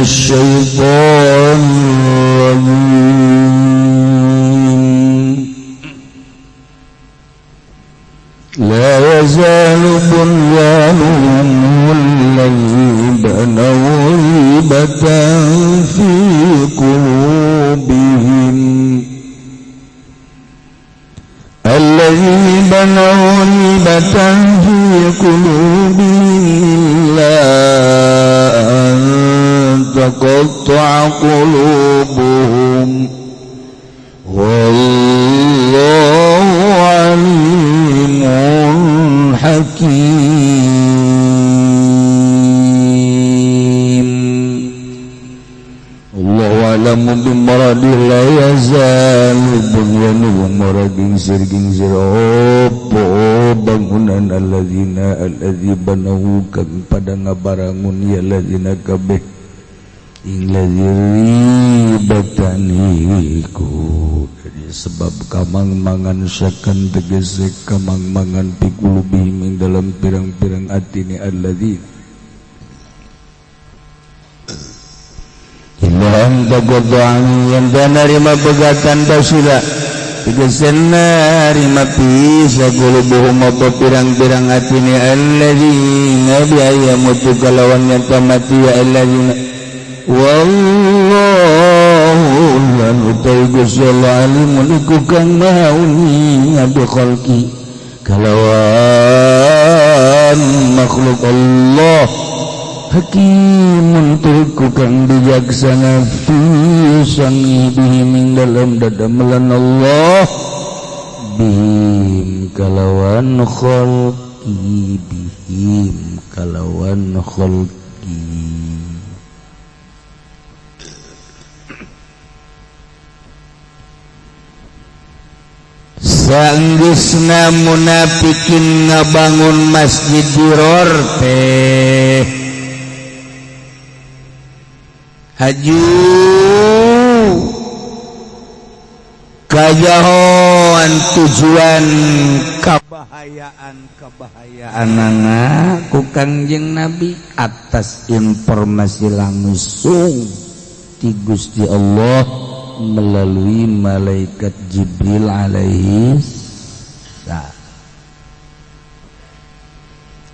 الشيطان الرجيم. لا يزال بنيانهم الذي بنوا ريبة في قلوبهم الذي بنوا ريبة في قلوبهم إلا أن تقطع قلوبهم والله عليم حكيم. الله أعلم بمراده. لا يزال بنيانهم ora gingsir-gingsir opo bangunan الذين الذي بنوا kang pada ngabarangun ya الذين kabeh ing الذي ريبة iku jadi sebab kamang-mangan شكا tegese kamang-mangan في قلوبهم ing dalam pirang-pirang atine الذين إلا أن تقطع yen narima pegatan basira tegese narima bisa قلوبهم apa pirang-pirang atine الذين بأن يموتوا kalawan nyata mati ya الذين. والله lan utawi Gusti Allah عليم iku kang maha uning بخلقه kalawan makhluk Allah حكيم tur iku kang bijaksana في صنعه بهم ing dalam dadamelan Allah بهم kalawan خلقه بهم kalawan خلقه. Sanggeusna munafikin ngabangun Masjid Diror teh haju kajahoan tujuan kabahayaan kabahayaan ku Kangjeng Nabi atas informasi langsung ti Gusti Allah melalui malaikat Jibril alaihi salam.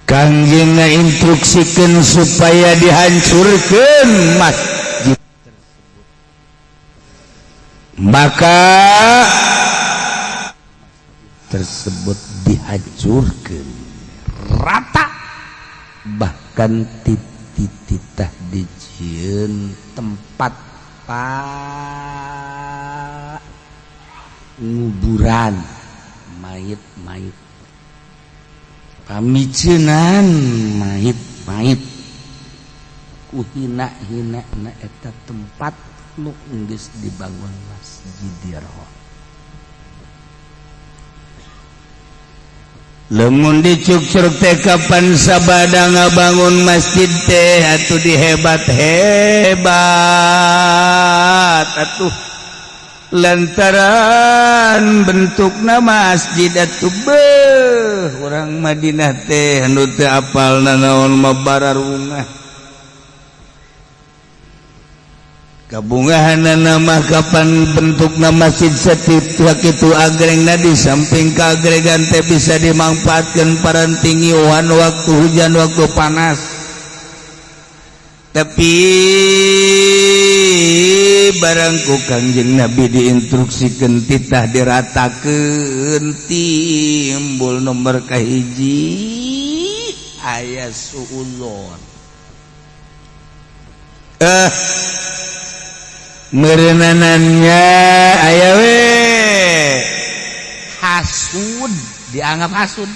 Kangjeng instruksikan supaya dihancurkan masjid tersebut. Maka tersebut dihancurkan rata bahkan titah dijieun tempat pak nguburan mayit-mayit pamicenan mayit-mayit ku hina-hina na eta tempat nu geus dibangun Masjid Diror. Lamun dicukcruk teh kapan sabada ngabangun masjid teh atuh dihebat-hebat atuh lantaran bentukna masjid atuh beuh urang Madinah teh anu teu apal nanaon mah bararungah kabungahanana mah kapan bentukna masjid setiap kitu agrengna di samping kaagregan teh bisa dimanfaatkan parantingiuhan waktu hujan waktu panas tapi barang ku Kangjeng Nabi diinstruksikan titah diratakeun timbul nomor kahiji aya suudzon merenanannya aya we hasud dianggap hasud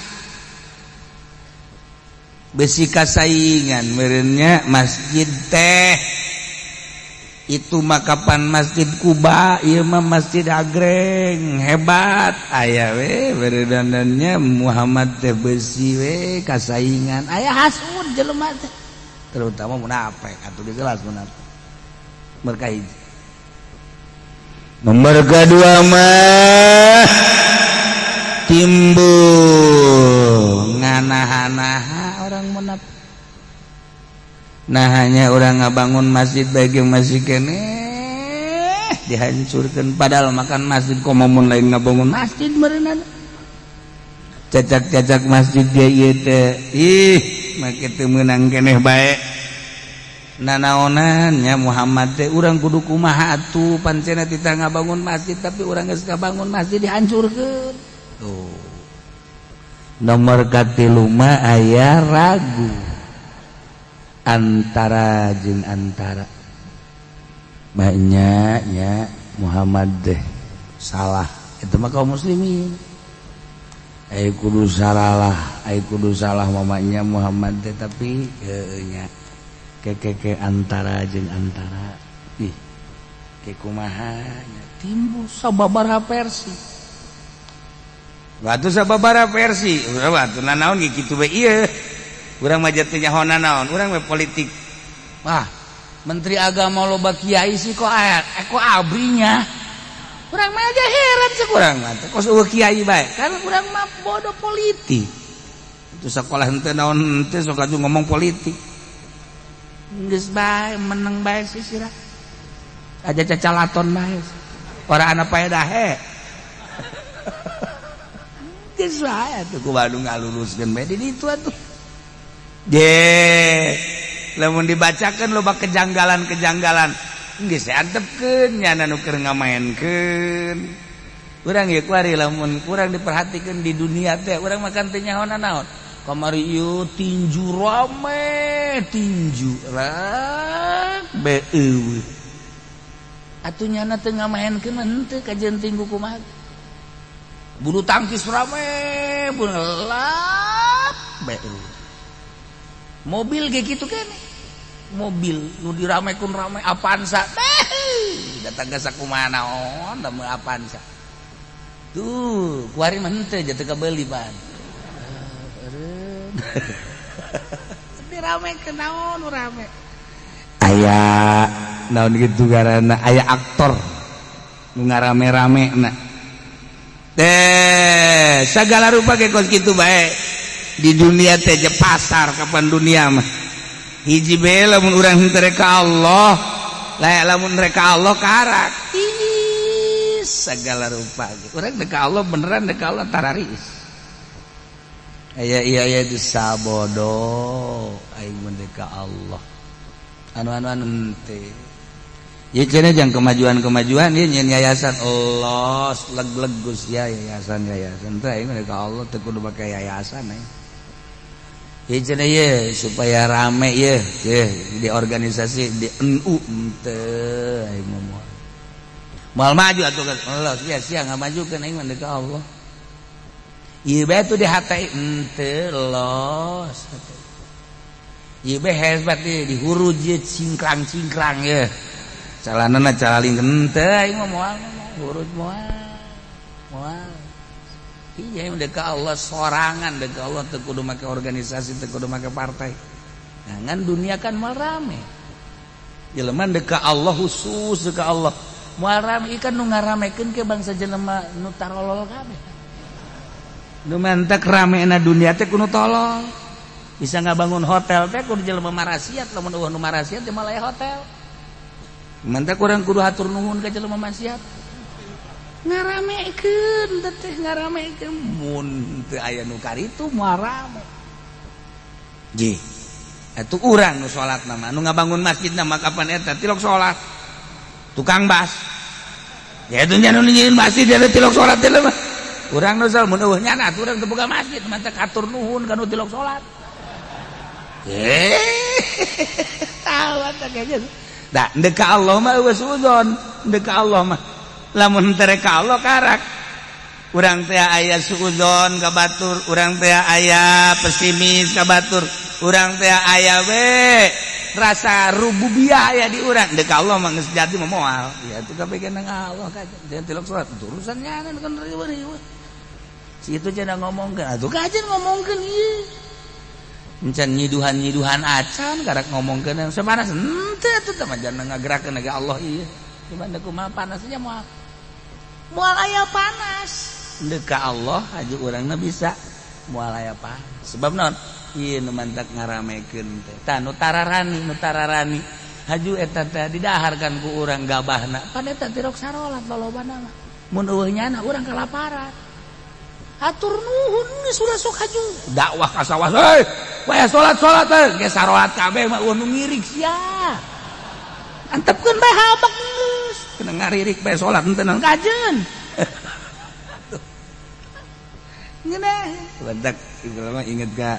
besi kasaingan merenya masjid teh itu makapan Masjid Kuba ieu mah Masjid Agreng hebat aya we beredandannya Muhammad teh besi we kasaingan aya hasud jelema teh terutama munafik atuh jelas munafik mereka hiji. Nomor kedua mah timbul nganaha-naha orang munafik. Nah, hanya urang ngabangun masjid bagi masih keneh dihancurkan, padahal makan masjid komo mun lain ngabangun masjid meureunan cacak-cacak masjid dia ieu teh. Ih, make teu meunang keneh bae. Nanaonan nya Muhammad teh, urang kudu kumaha atuh? Pancena tita ngabangun masjid, tapi urang geus ngabangun masjid dihancurkeun. Tuh, nomor katilu mah aya ragu antara jeung antara banyaknya Muhammad deh salah. Itu mah kaum muslimin. Ay kudu salah, ay kudu salah mamanya Muhammad teh, tapi nya kekeke antara jeung antara, ih, ke kumaha nya, timbul sababaraha versi. Batu sababaraha versi batu nanaon ge kitu we ieu. Urang mah teu nyaho nanaon, urang we politik. Wah, menteri agama loba kiai sih, kok aya kok abrinya. Urang mah aja heran sih, urang mah kok eueuh kiai bae kan. Urang mah bodoh politik itu, sekolah henteu naon henteu, sok aju ngomong politik. Geus bae, meneng bae sih, sirah aja cacalaton bae, ora ana paedahe. Geus bae atuh, ku Bandung ngaluluskeun bae di ditu atuh. Je lamun dibacakeun loba kejanggalan-kejanggalan, geus antepkeun nya nu keur ngamaenkeun urang ieu kuari. Lamun kurang diperhatikeun di dunia teh, urang makan teh nyaho naon. Kamari ieu tinju rame, tinju rak be eueuh atuh. Nyana teu ngamaenkeun mah henteu kajeun tinggu kumaha. Bulu tangkis rame, bulu lap be eueuh. Mobil kayak gitu kan, mobil nu diramekeun rame Avanza, datang ke sakumaha naon da Avanza tuh. Kuari mah henteu jatuh kabeli pan diramekeun naon rame, aya naon gitu karena aya aktor nu ngarame-rame. Na teh segala rupa ge kos kitu bae di dunia teh, je pasar kapan dunia mah hiji bae. Lamun urang henteu rek ka Allah, layak lamun rek ka Allah karak. Ih, segala rupa urang rek ka Allah, beneran rek ka Allah tararis. Aya iya iya itu sabodo aing mun rek ka Allah, anu anu anu henteu. Ya cenah jang kemajuan-kemajuan ieu nyeun yayasan Allah leg-leg Gus ya, yayasan yayasan teh. Aing rek ka Allah teu kudu make yayasan aing. Ya cenah ye supaya rame ye, ye di organisasi di NU, henteu aing mah moal. Moal maju atuh kan Allah sia sia ngamajukeun. Aing mah ka Allah. Ieu bae tuh di HTI henteu los. Ieu bae hebat di huruj ye cingkrang-cingkrang ye. Calanana calaling, henteu aing mah moal huruj, moal. Moal. Iya, dek ka Allah sorangan, dek ka Allah teu kudu make organisasi, teu kudu make partai. Jangan dunia kan moal rame. Jelema dek ka Allah khusus, dek ka Allah. Moal rame ikan nu ngaramekeun ke bangsa jelema nu tarolol kabeh. Nu mantek ramena dunia teh kudu tolol. Bisa ngabangun hotel teh kudu jelema marasiat, lamun eueuh nu marasiat teh malah hotel. Mantek urang kudu hatur nuhun ka jelema maksiat. Ngaramekeun teh ngaramekeun, mun teu aya nu karitu moal rame. Ji atuh urang nu salat mah, nu ngabangun masjid mah kapan eta tilok salat tukang bas ya itu nya nu nyieun masjid ya tilok salat teh mah. Urang nu salat mun eueuh nyana atuh urang teu boga masjid, mantak hatur nuhun ka nu tilok salat. Eh, tahu atuh kayaknya. Da ndek ka Allah mah eueuh suudzon, ndek ka Allah mah. Lamun teu rek ka Allah karak urang teh aya suudzon ka batur, urang teh aya pesimis ka batur, urang teh aya we rasa rububiyah aya di urang. Dek ka Allah mah geus jadi mah moal ya itu kabeh nang Allah kajen tilok salat urusan nya kan riweuh-riweuh. Si itu cenah ngomongkeun atuh kajen ngomongkeun ieu encan nyiduhan-nyiduhan acan karak ngomongkeun sapanas henteu atuh teh mah jangan ngagerakeun ge Allah ieu. Cuman kumaha panasnya, moal moal aya panas. Dek ka Allah aja urangna bisa moal aya panas, sebab naon? Ieu nu mantak ngaramekeun teh. Tah nu tararani, nu tararani. Haju eta teh didaharkan ku urang gabahna. Pan eta tirok sarolat lolobana mah. Mun eueuh nyana urang kalaparan. Atur nuhun geus ulah sok haju. Dakwah ka sawah, heuy. Waya salat-salat teh geus sarolat kabeh mah eueuh nu ngirik sia. Antepkeun bae habak geus. Kena ngaririk bae salat henteu naon kajeun. Ngeunah. Badak ieu inget ka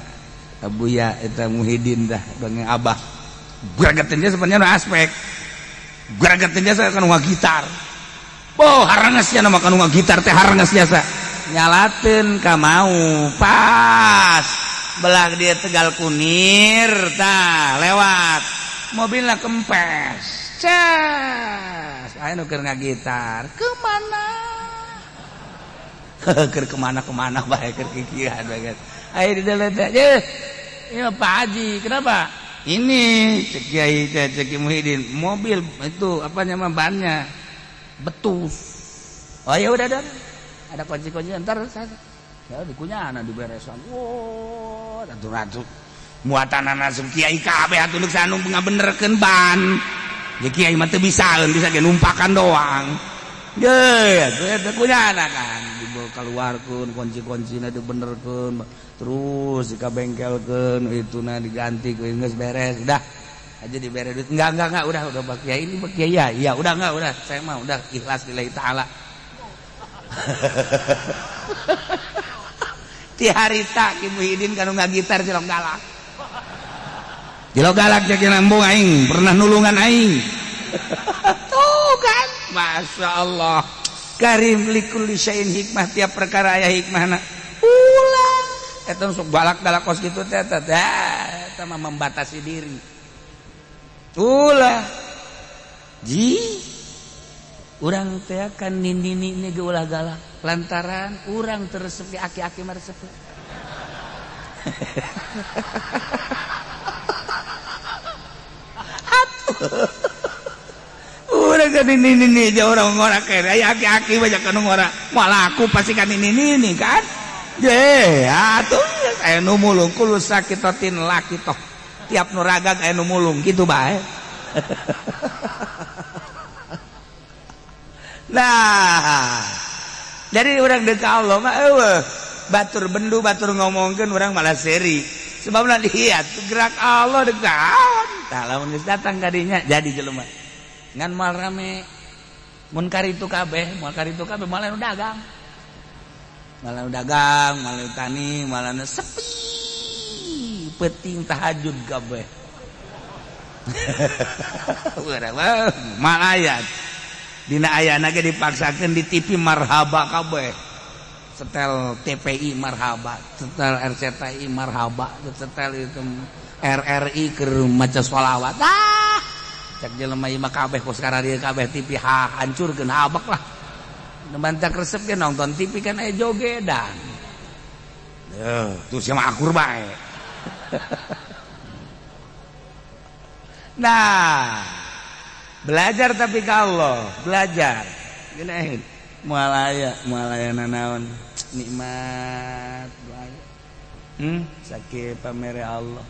Abuya eta Muhyiddin dah bang Abah. Gregetin dia sebenarnya aspek. Gregetin dia kan gitar. Oh, harangas nya nama kanu gitar teh harangas biasa. Nyalateun ka mau pas belah dia Tegal Kunir tah lewat mobilna kempes. Ces, aya nu keur ngagitar. Kemana? Keur kemana-kemana bae keur kikieuan bae. Ayo di dalam teh. Ya Pak Haji, kenapa? Ini cek Kiai teh cek Muhyiddin, mobil itu apa nama bannya betus. Oh ya udah dah. Ada kunci-kunci ntar saya. Ya dikunyana diberesan. Wow, atuh-atuh. Muatanana langsung kiai kabeh atuh nu anu ngabenerkeun ban. Ya kiai mah teu bisaeun, bisa ge numpakan doang. Ye, atuh kunyana kan dibawa keluarkeun kunci-kuncina dibenerkeun. Terus dikabengkelkeun ituna diganti ku geus beres udah aja dibere duit enggak udah Pak Kiai ini Pak Kiai ya iya udah enggak udah saya mah udah ikhlas lillahi taala. Ti harita Ki Muhyiddin kanu ngagitar cilok galak. Cilok galak cek nambung aing pernah nulungan aing. Tuh kan Masya Allah karim likulli syai'in hikmah tiap perkara aya hikmahna. Ulah eta sok galak-galak kos kitu teh eta eta mah membatasi diri. Ulah ji urang teh kan nini-nini ge ulah galak lantaran urang teu resep aki-aki mah resep. Urang kan nini-nini aja urang ngora kere aya aki-aki banyak kan ngora moal laku pasti kan nini-nini kan. Ye, atuh aya nu mulung kulo sakitotin laki toh. Tiap nu ragang aya nu mulung kitu bae. Nah, jadi urang deuk ka Allah mah eueuh batur bendu batur ngomongkeun urang malah seri. Sebabna lihat gerak Allah dekat. Tah lamun geus datang ka dinya jadi jelema. Ngan moal rame mun karitu kabeh, moal karitu kabeh malah nu dagang. Malah dagang, malah tani, malah sepi. Penting tahajud kabeh. Malayat. Dina ayana ge dipaksakeun di TV marhaba kabeh. Setel TPI marhaba, setel RCTI marhaba, setel itu RRI keur maca sholawat. Ah, cek jelema ieu mah kabeh kos kararieu kabeh TV ha hancurkeun habak lah. Bantak resep ge nonton TV kan aya jogedan. Tuh sia mah akur bae. Nah, belajar tapi ka Allah, belajar. Geunaheun moal aya nanaon nikmat bae. Sakieu pamere Allah.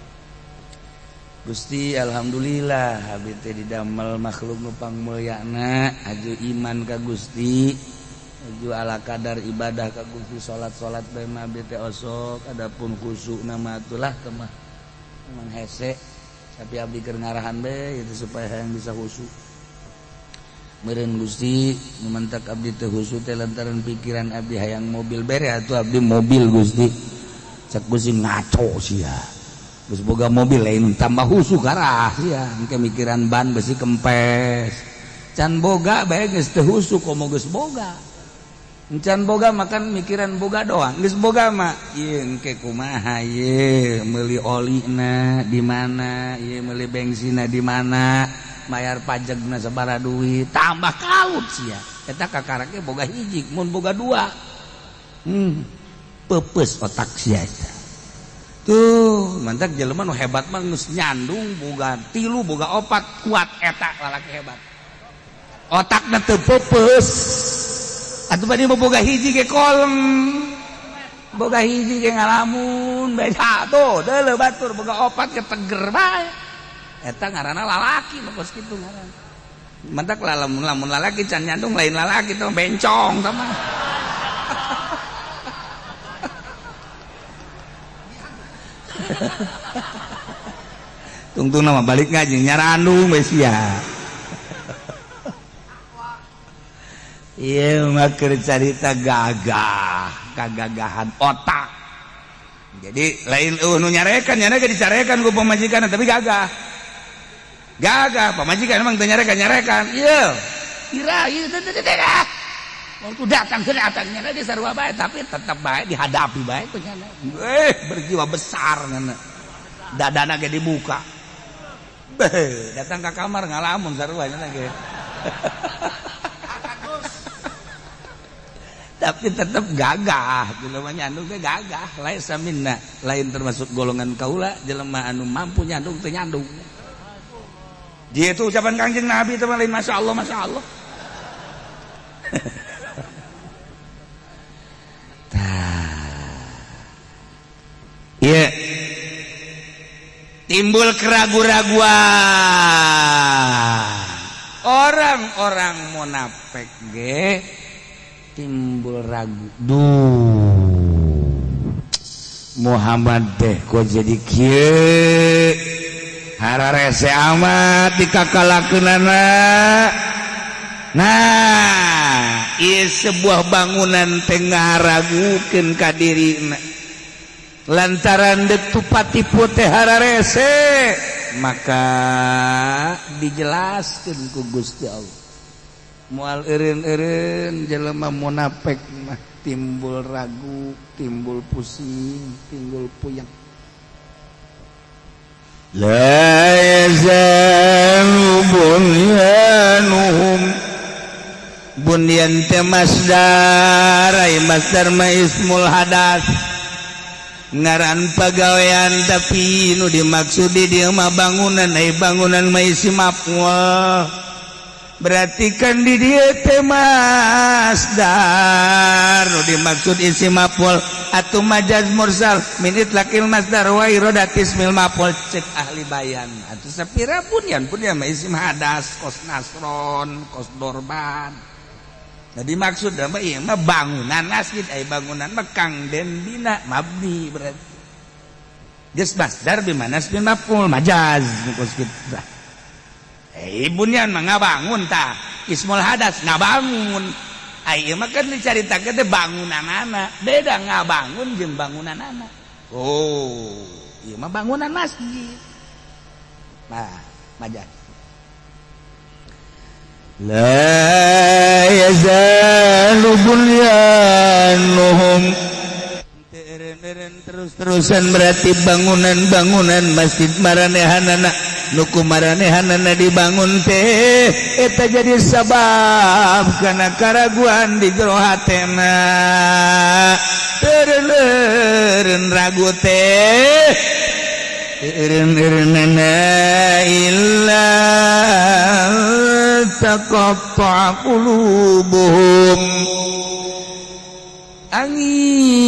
Gusti alhamdulillah abdi teh didamel makhluk nu pangmulyana, aju iman ka Gusti. Aju ala kadar ibadah ka Gusti salat-salat bae mah abdi teh osok adapun khusukna mah atulah teu mah emang hese tapi abdi keur ngarahan bae itu supaya hayang bisa khusyuk. Meureun Gusti nu mantak abdi teh khusyuk teh lantaran pikiran abdi hayang mobil bere atuh abdi mobil Gusti. Cek Gusti ngaco sia. Geus boga mobil lain tambah khusyuk karah sia engke mikiran ban besi kempes. Can boga bae geus teu khusyuk komo geus boga. Encan boga makan mikiran boga doang. Geus boga mah ieu engke kumaha ieu meuli olina di mana, ieu meuli bensinna di mana, bayar pajakna sabaraha duit, tambah kaut sia. Eta kakarake boga hiji, mun boga dua. Peupeus otak sia eta. Tuh, mantak jelema nu hebat mah geus nyandung boga tilu, boga opat, kuat eta lalaki hebat. Otakna teu peupeus. Atuh bade boga hiji ge koleng. Boga hiji ge ngalamun bae tuh deuleu batur boga opat ge teger bae. Eta ngaranna lalaki mah kos kitu ngaranna. Mantak lamun lamun lalaki can nyandung lain lalaki teh bencong tah mah. Tungtung nama balik ngaji nyarandung bae sia. Ieu mah keur carita gagah, kagagahan otak. Jadi lain nu nyarekan, nyarekan dicarekan ku pamajikan tapi gagah. Gagah pamajikan emang teu nyarekan-nyarekan. Ieu kira ieu teh. Waktu datang ke datangnya dia sarua bae tapi tetap bae dihadapi bae ku nyana. Berjiwa besar nyana. Dadana ge dibuka. Beuh, datang ke kamar ngalamun sarua nyana ge. Tapi tetap gagah jelema nyandung teh gagah, laisa minna, lain termasuk golongan kaula jelema anu mampu nyandung teh nyandung. Dia itu ucapan Kangjeng Nabi teh lain masyaallah masyaallah. Iya. Timbul keraguan-raguan. Orang-orang munafik ge timbul ragu. Duh. Muhammad teh kok jadi kieu? Hararese amat dikakalakeunana. Nah, ieu sebuah bangunan teh ngaragukeun ka dirina. Lantaran detupati putih hararese maka dijelaskan ku Gusti Allah moal eureun-eureun jelema munafik mah timbul ragu, timbul pusing, timbul puyeng. La yazalu bunyanuhum bunyan teh masdar, ai masdar mah ismul hadas. Ngaran pagawean tapi nu dimaksud di dieu mah bangunan, ai bangunan mah isi maf'ul. Berarti kan di dieu teh masdar nu dimaksud isi maf'ul atuh majaz mursal min itlaqil masdar wa iradati ismil maf'ul cek ahli bayan. Atuh sapira bunyan bunyan mah isim hadas kos nasron kos dorban. Jadi maksud apa iya mah bangunan masjid, ai bangunan mah kang den bina mabni berarti. Geus masdar bi manas bin maf'ul majaz kos kitu. Bunyan mah ngabangun tah, ismul hadas ngabangun. Ai ieu mah kan dicaritakeun teh bangunanana, beda ngabangun jeung bangunanana. Oh, ieu mah bangunan masjid. Nah, majaz. La yazalu bunyanuhum terus-terusan berarti bangunan-bangunan masjid maranehanana nuku maranehanana dibangun teh eta jadi sabab kana karaguan di jero hatena eureun ragu teh eureun-eureunana illa taqatta'a qulubuhum angin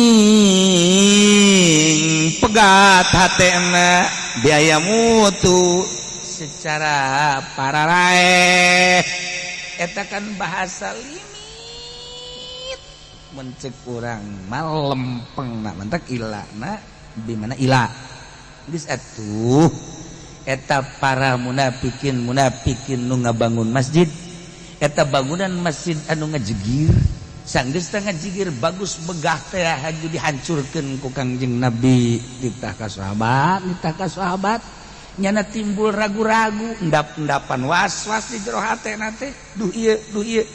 pegat hatena biaya mutu secara pararaeh eta kan bahasa limit mencek urang mah lempeng na mentak ilana di mana ila geus atuh eta para munafikin munafikin nu ngabangun masjid eta bangunan masjid anu ngajegir sanggeus teh ngajigir bagus megah teh haju dihancurkeun ku Kangjeng Nabi ditah ka sahabat ditah ka sahabat nyana timbul ragu-ragu endap-endapan was-was di jero hatena teh duh ieu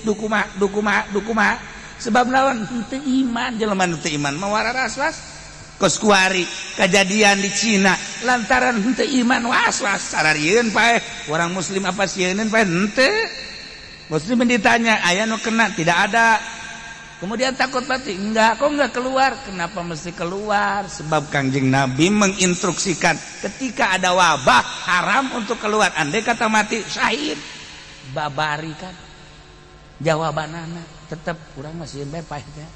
duh kumaha duh kumaha duh kumaha sebab naon henteu iman jelema nu teu iman mah wararas-was kos kuari kejadian di Cina lantaran henteu iman was-was sararieun paeh orang muslim apa sieun paeh henteu muslim ditanya aya nu kena tidak ada. Kemudian takut mati, enggak, kok enggak keluar? Kenapa mesti keluar? Sebab Kangjeng Nabi menginstruksikan ketika ada wabah haram untuk keluar. Andai kata mati syahid. Babari kan. Jawabanana tetap kurang masih bae paeh teh.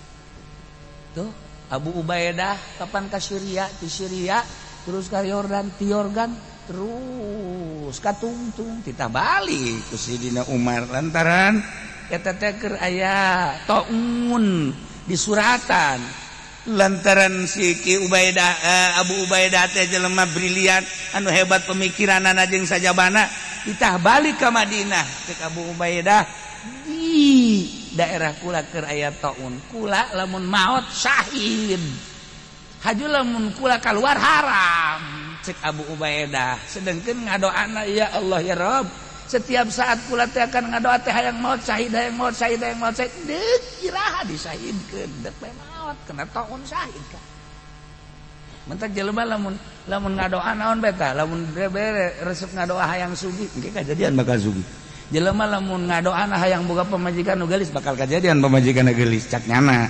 Tuh. Abu Ubaidah kapan ka Syria, ti Syria terus ka Yordan, ti Yordan terus ka tungtung, titah balik ku Sidina Umar lantaran eta teh keur aya taun di suratan. Lantaran si Ki Ubaidah, Abu Ubaidah teh jelema brilian anu hebat pemikiranana jeung sajabana, titah balik ka Madinah. Cek Abu Ubaidah, di daerah kula keur aya taun, kula lamun maot syahid, haju lamun kula keluar haram. Cek Abu Ubaidah, sedangkan ngadoana, "Ya Allah, ya Rob, setiap saat kula teh akan ngadoa teh hayang maot syahid, hayang maot syahid, hayang maot syahid." Deuk iraha disahidkeun? Deuk bae maot kena taun syahid kan. Mentak jelema lamun lamun ngadoa naon beta, lamun bere resep ngadoa hayang sugih, engke kajadian bakal sugih. Jelema lamun ngadoana hayang boga pamajikan nu geulis, bakal kajadian pamajikan nu geulis, cak nyana.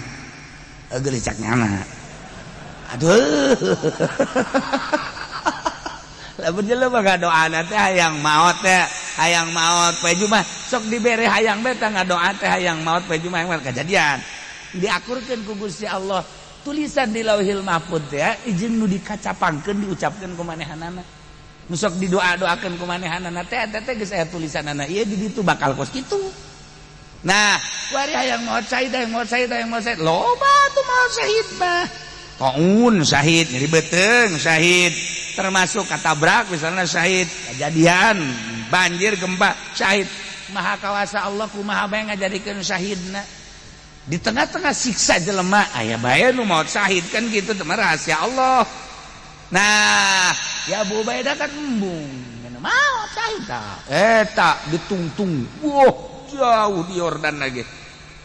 Geulis cak nyana. Aduh. Lamun jelema ngadoana teh hayang maot teh, hayang maot poe Jumat, sok dibere hayang beta ngadoa teh hayang maot poe Jumat kajadian. Diakurkeun ku Gusti Allah tulisan di Lauhil Mahfud teh izin nu dikacapangkeun, diucapkeun ku manehanana. Nu sok didoa-doakeun ku manehanana teh eta teh geus aya tulisanana ieu di ditu bakal kos kitu. Nah, kuari hayang maot syahid, hayang maot syahid, hayang maot syahid, loba tuh maot syahid mah. Taun syahid, nyeri beuteung syahid, termasuk katabrak misalnya syahid, kejadian banjir gempa syahid. Maha kawasa Allah, kumaha bae ngajadikeun syahidna. Di tengah-tengah siksa jelema aya bae nu maot syahid kan gitu teh rahasia Allah. Nah, ya Abu Ubaidah kan embung maot syahid tah eta ditungtung, wah, jauh di Yordan lagi.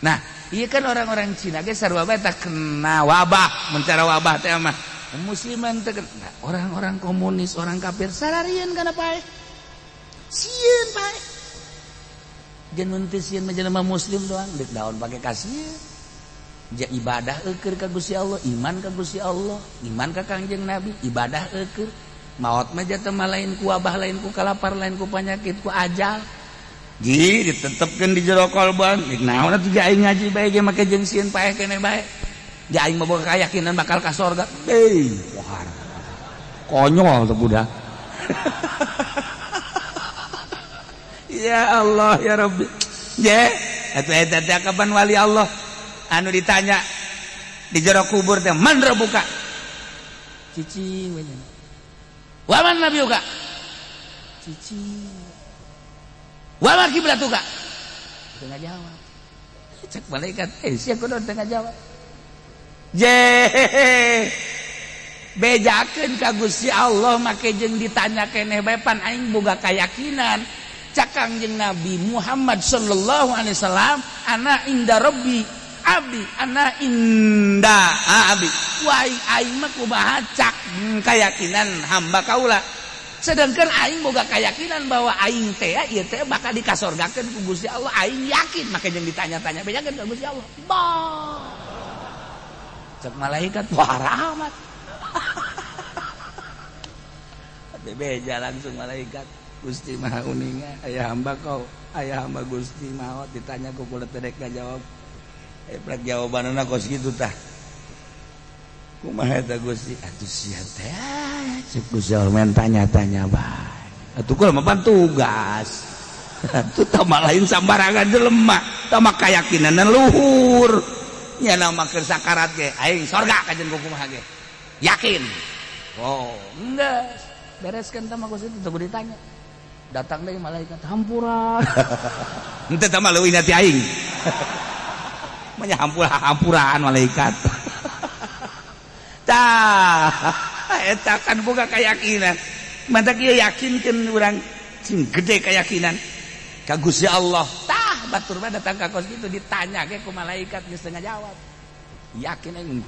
Nah, iya kan orang-orang Cina ge sarua bae tah kena wabah, mencara wabah teh mah musliman teh. Nah, orang-orang komunis, orang kafir sararieun kana paeh, sieun paeh. Jeung teu sieun mah jelema muslim doang, deuk daun pake kasieun. Ja ibadah eukeur ka Gusti Allah, iman ka Gusti Allah, iman ka Kangjeng Nabi, ibadah eukeur. Maot mah jatuh mah lain ku wabah, lain ku kalapar, lain ku penyakit, ku ajal. Ji ditetepkeun di jero kolban. Dik naon atuh aing ngaji bae ge make jeung sieun paeh keneh bae. Ja aing mah boga keyakinan bakal ka sorga. Deui, wah. Konyol tuh budak. Ya Allah ya Rabbi. Je, atuh eta teh kapan wali Allah anu ditanya di jero kubur teh, "Man rabbuka?" Cicing we nya. "Wa man nabiyuka?" Cicing. "Wa ma kiblatuka?" Teu ngajawab. Cek malaikat, "Eh, sia kudu teu ngajawab." Je, bejakeun ka Gusti Allah make jeung ditanya keneh bae, pan aing boga keyakinan. Cak Kangjeng Nabi Muhammad sallallahu alaihi wasallam, "Ana inda rabbi abdi, ana inda abdi." Wah, aing mah kumaha cak keyakinan hamba kaula, sedangkan aing boga keyakinan bahwa aing teh ieu teh bakal dikasorgakeun ku Gusti Allah. Aing yakin make jeung ditanya-tanya, bejakeun ka Gusti Allah. Bah, cek malaikat, "Wah, rahmat." Bebeja langsung malaikat, "Gusti Maha Uninga, aya hamba kau, aya hamba Gusti maot ditanya ku kula teh rek ngajawab." Eh, plek jawabanana kos kitu tah. Kumaha eta Gusti? Atuh sia teh, cek Gusti Allah, main tanya-tanya bae. Atuh kula mah pan tugas. Atuh tah lain sambarangan jelema, tah mah keyakinan luhur. Nya nama keur sakarat ge aing sorga kajen kumaha ge. Yakin. Oh, enggak. Bereskan tah mah Gusti, teu ditanya. Datang deui malaikat, "Hampura." Henteu, tah mah leuwih ti aing. Manya hampura-hampuraan malaikat. Tah, eta kan boga keyakinan. Mantak ieu yakinkeun urang sing gede keyakinan ka Gusti Allah. Tah, batur mah datang ka kos kitu ditanya ge ku malaikat geus teu ngajawab. Yakin aing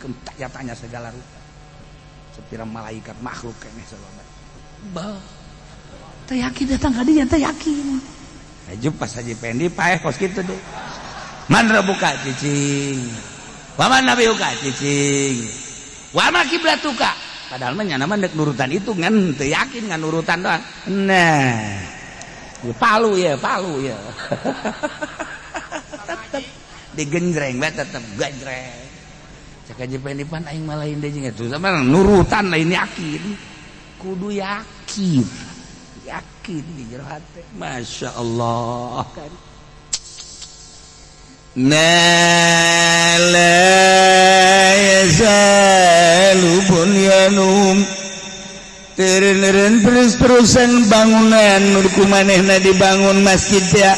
tanya segala rupa. Sepira malaikat makhluk keneh salama. Bah. Teu yakin datang ka dinya teu yakin. Aju pas Haji Pendi paeh kos kitu deh. "Man rabbuka?" Cicing. "Wa man nabiyuka?" Cicing. "Wa ma kiblatuka?" Padahal mah nyana mah deuk nurutan itu ngan teu yakin, ngan nurutan doang. Nah, palu ya, palu ya. Tetep digenjreng bae, tetep genjreng. Cek Haji Pendi, pan aing mah lain deui jeung eta sama nurutan, lain yakin. Kudu yakin, yakin di jero hate. Masya Allah kan. Nah, la yazalu bunyanuhum, teureun terus-terusan bangunan nu ku manehna dibangun masjid ya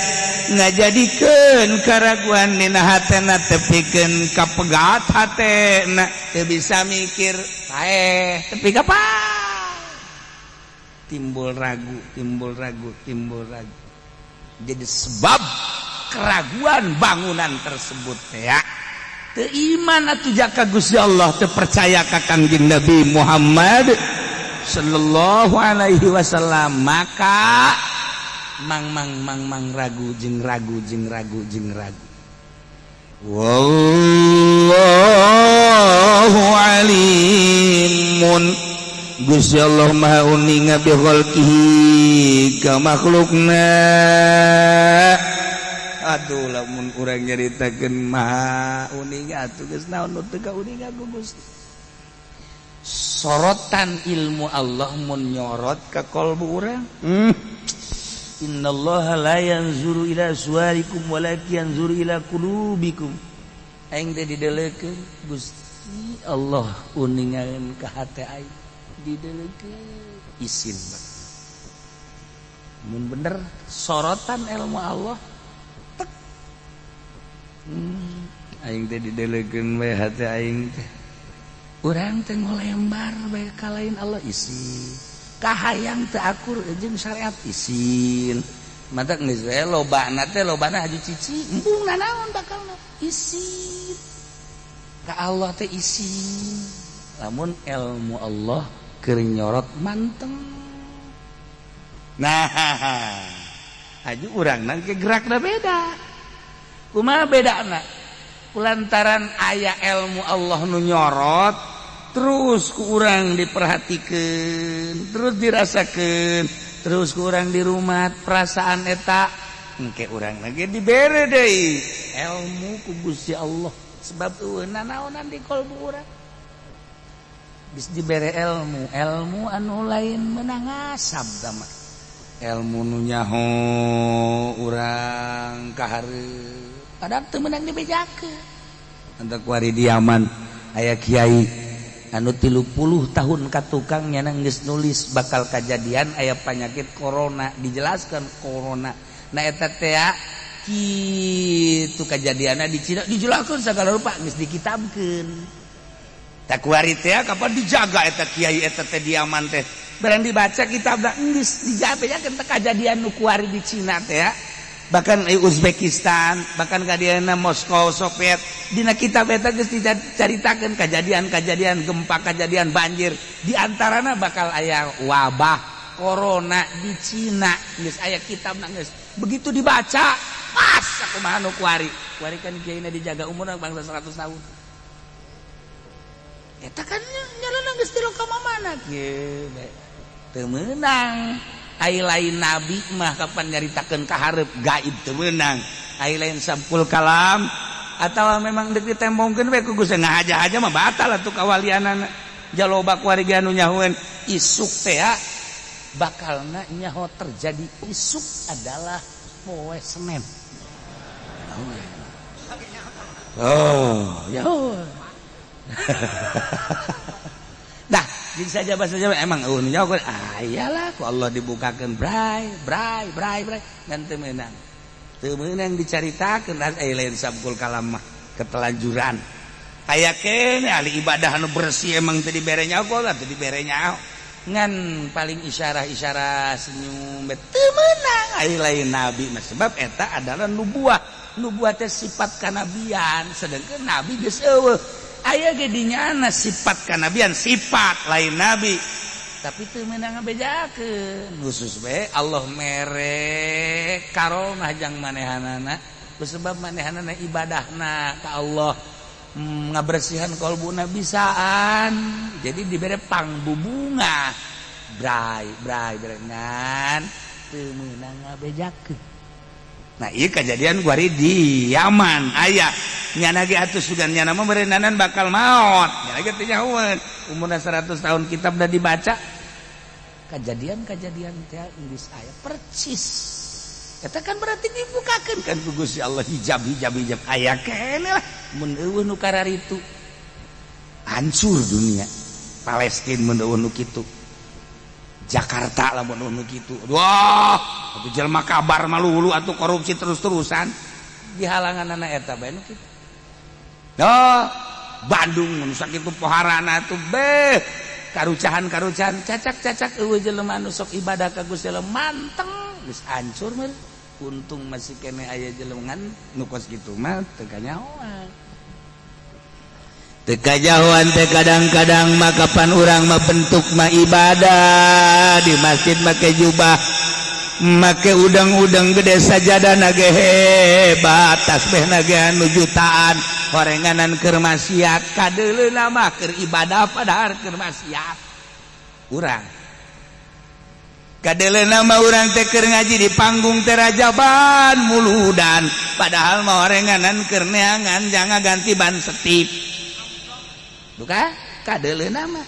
ngajadikeun karaguan dina hatena, tepikeun kapegat hatena, teu bisa mikir paeh tepi ka timbul ragu, timbul ragu, timbul ragu. Jadi sebab keraguan bangunan tersebut ya teu iman atuh jaka Gusti Allah, teu percaya ka Kangjeng Nabi Muhammad sallallahu alaihi wasallam, maka mang mang mang mang ragu jeung ragu jeung ragu jeung ragu. Wallahu alimun, Gusti Allah Maha uninga, bi khalqihi, ka makhlukna. Aduh, lamun urang nyaritakeun maha uninga atuh geus naon nu teu kauninga ku Gusti. Sorotan ilmu Allah mun nyorot ka kolbu urang. Innallaha la yanzuru ila suwarikum walakin yanzuru ila qulubikum. Aing teh didelekeun Gusti Allah uningan ka hate aing, didelekeun isin. Mun bener sorotan ilmu Allah tek. Aing teh didelekeun we hate aing teh. Urang teh ngolembar bae ka lain Allah, isin. Kahayang teu akur jeung syariat, isin. Mata geus we lobana teh, lobana haju cici embung nanaon bakalna, isin ka Allah teh, isin. Lamun ilmu Allah keur nyorot manteng, nah haju urang nang ke gerakna beda. Kumaha bedana? Kulantaran aya ilmu Allah nu nyorot terus, ku urang diperhatikan terus, dirasakan terus, ku urang di rumah perasaan eta, engke urang lagi dibere deui ilmu ku Gusti Allah, sebab eueuh nanaonan di kolbu urang. Geus dibere ilmu, ilmu anu lain menang ngasab mah, ilmu nu nyaho urang kahareup, padahal teu meunang dibejakeun. Antak kuari di Yaman aya kiai anu 30 tahun ka tukang nyana geus nulis bakal kejadian aya penyakit corona, dijelaskan corona. Nah, eta teh kitu kejadianna di Cina, dijelaskan segala rupa, geus dikitabkeun. Tak kuari teh kapan dijaga eta kiai eta teh di Yaman teh, barang dibaca kitab geus dijabejakeun teh kejadian nu kuari di Cina teh ya, bahkan Uzbekistan, bahkan kadiana Moskow, Soviet. Dina kitab eta geus dicaritakeun kejadian-kejadian gempa, kejadian banjir, di antarana bakal aya wabah corona di Cina. Geus aya kitab, geus begitu dibaca pas kumaha nu kuari. Kuari kan kiaina dijaga umurna bangsa 100 tahun. Eta kan nyalana geus tilu ka mana kieu teu meunang. Ai lain nabi mah kapan nyaritakeun ka hareup gaib teu meunang. Ai lain sampul kalam atawa memang deuk ditembongkeun we ku Gusti, ngahaja-haja mah batal atuh kawalianana. Jaloba kuari ge anu nyahoeun isuk teh bakalna nyaho terjadi, isuk adalah poe Senin. Oh ya. Dah jadi saja bahasa Jawa emang eueuh nyaho. Ah iyalah, ku Allah dibukakeun bray bray bray bray, ngan teu meunang, teu meunang dicaritakeun. Ai lain sabkul kalam mah ketelanjuran. Aya kene ahli ibadah anu bersih, emang teu dibere nyaho lah, teu dibere nyaho, ngan paling isyarah-isyarah senyum, teu meunang. Ai lain nabi mah, sebab eta adalah nubuah. Nubuah teh sifat kanabian, sedangkan nabi geus eueuh. Aya ge dinyana sifat kanabian, sifat lain nabi, tapi teu meunang ngabejakeun. Khusus we Allah mere karomah jang manehanana, sebab manehanana ibadahna ka Allah, ngabersihan kolbuna bisaan, jadi dibere pangbubunga bray bray bray, ngan teu meunang ngabejakeun. Nah, ieu kejadian kuari di Yaman aya. Nyana ge atuh sugan nyana mah berenanan bakal maot. Nyana ge teu nyahoeun. Umurna 100 tahun kitab udah dibaca. Kejadian-kejadian teh geus aya percis. Eta kan berarti dibukakeun kan ku Gusti Allah hijab hijab hijab aya keneh lah mun euweuh nu kararitu. Hancur dunia. Palestina mun euweuh nu kitu. Jakarta lah mun euweuh nu kitu. Wah, atuh jelema kabar malulu atuh korupsi terus-terusan. Dihalangan anak eta bae nu kitu. Oh, Bandung mun sakitu poharana atuh beh karucahan-karucahan cacak-cacak euweuh jelema anu sok ibadah ka Gusti Allah manteng geus hancur meureun. Untung masih keneh aya jelema ngan nu kos kitu mah teu kanyahoan. Teu kajahoan teh kadang-kadang mah kapan urang mah bentuk mah ibadah di masjid make jubah make udang-udang gede sajadah nage hebat tasbih nage anu jutaan horenganan keur maksiat kadeuleuna mah keur ibadah padahal keur maksiat urang kadeuleuna mah urang teh keur ngaji di panggung teh rajaban muludan padahal mah horenganan keur neangan jangan ganti ban setip buka kadeuleuna mah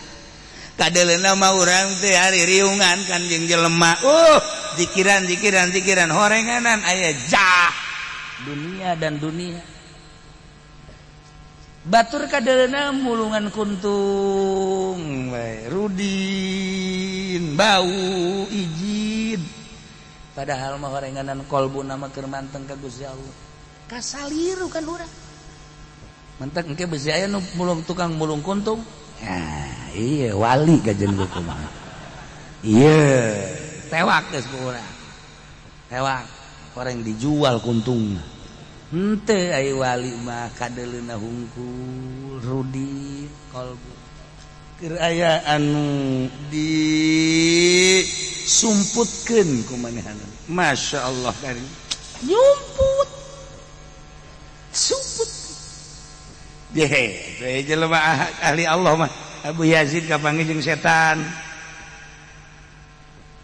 kadeuleuna mah urang teh hari riungan kan jeung jelema zikiran zikiran zikiran horenganan aya jah dunia dan dunia batur kadeuleuna mulungan kuntung we rudin bau ijid padahal mah horenganan kolbu nama keur manteng ka Gusti Allah kasaliru kan urang mentek engke besi aya nu mulung tukang mulung kuntung. Ya, iya wali kajen buku mah. Iya, tewak geus ku urang. Tewak orang dijual kuntungna. Henteu ai wali mah kadeuleuna hungkul rudi kolbu. Keur aya anu disumputkeun ku manehanna. Masya Allah karim. Nyumput. Sumput. Jehe, teh jelema ahli Allah mah. Abu Yazid kapanggih jeung setan